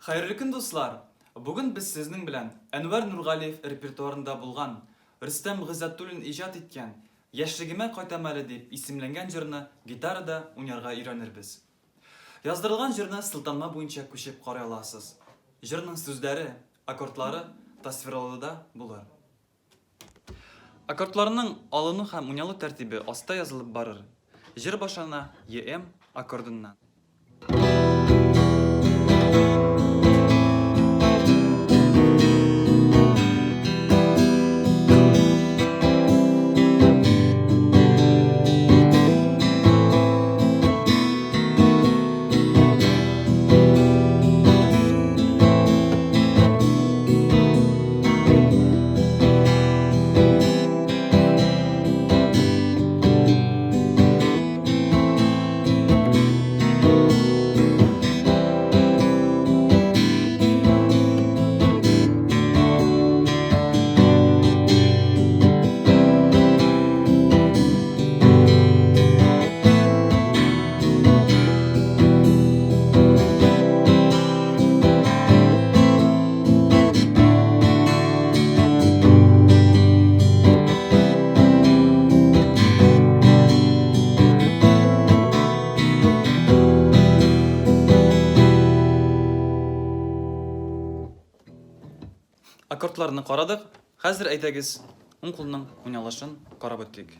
Хәерле көн, дуслар! Бүген без сезнең белән Әнвәр Нургалиев репертуарында булган, Рөстәм Гыйззәтуллин иҗат иткән Яшьлегемә кайтам әле дип исемләнгән җырны гитарада уйнарга өйрәнербез. Яздырылган җырны сылтанма буенча күчеп карый аласыз. Җырның сүзләре, аккордлары тасвирлауда булыр. Аккордларның алыну һәм уйналу тәртибе аста язылып барыр. Җыр башлана ЕМ аккордыннан. Аккордларны карадык. Хәзер әйдәгез, уң кулның уйналышын карап үтик.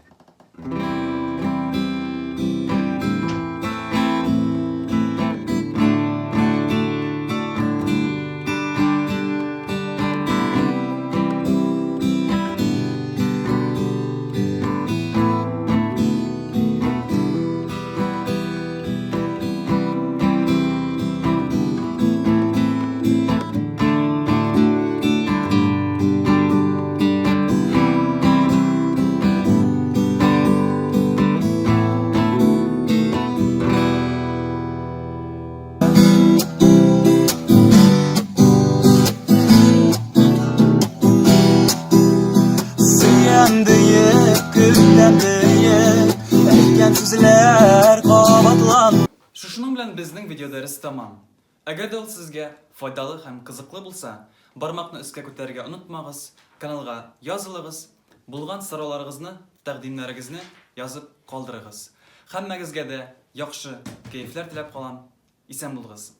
Сөям диеп, көтәм диеп, әйткән сүзләр кабатлан. Шушының белән безнең видеодәрес тәмам. Әгәр дә ул сезгә файдалы һәм кызыклы булса, бармакны өскә күтәрергә онытмагыз, каналга язылыгыз, булган сорауларыгызны, тәкъдимнәрегезне язып калдырыгыз. Һәммәгезгә дә яхшы кәефләр теләп калам. Исән булыгыз!